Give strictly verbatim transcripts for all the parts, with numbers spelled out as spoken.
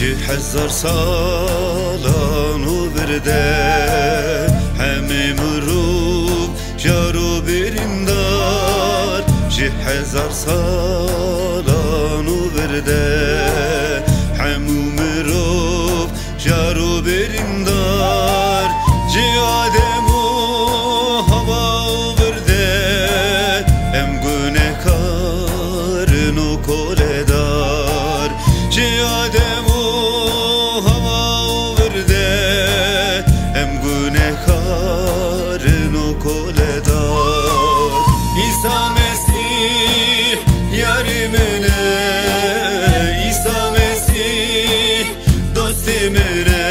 Ji hezar salan û vir de hemî mirov jar û birîndar, ji hezar salan û vir de hemû mirov jar û birîndar, ji Adem û Hawa û vir de em gunehkar in û koledar. Ji Adem û Hawa û vir de em gunehkar in û koledar. Îsa Mesîh yarê min e, Îsa Mesîh dostê min e,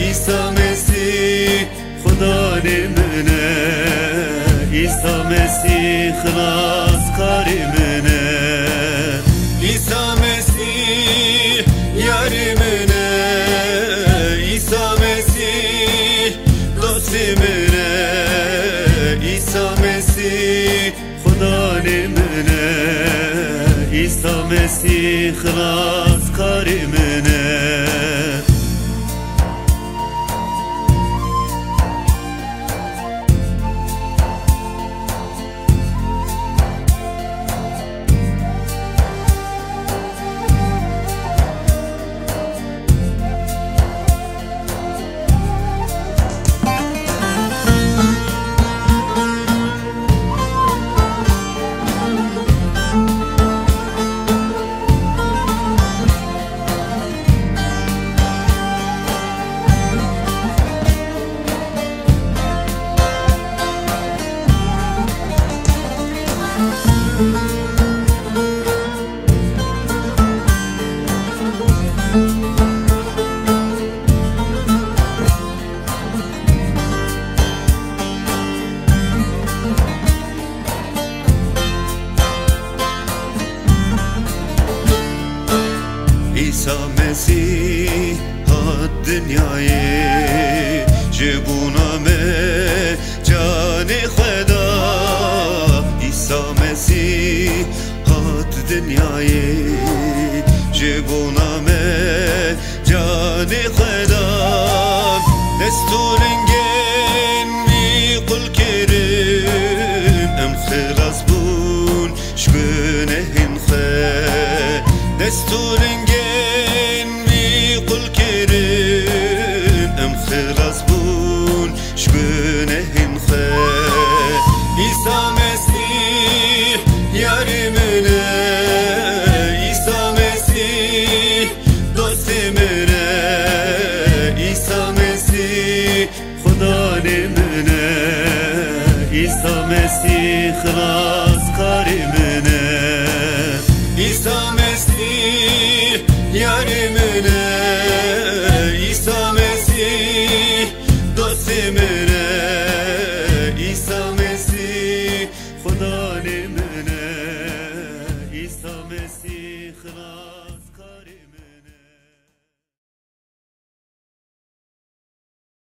Îsa Mesîh Xudanê min e, Îsa Mesîh xilaskarê min e. Îsa Mesîh yarê min e, Îsa Mesîh dostê min e, Îsa Mesîh Xudanê min e, Îsa Mesîh xilaskarê min e. Îsa Mesîh hat dinyayê, ji bona me canê xwe da. Îsa Mesîh hat dinyayê, ji bona me canê xwe da. Dest û lingên wî qul kirin, em xilas bûn ji gunehên xwe. Dest û lingên wî qul kirin, em xilas bûn ji gunehên xwe. Îsa Mesîh yarê min e, Îsa Mesîh dostê min e, Îsa Mesîh Xudanê min e, Îsa Mesîh xilas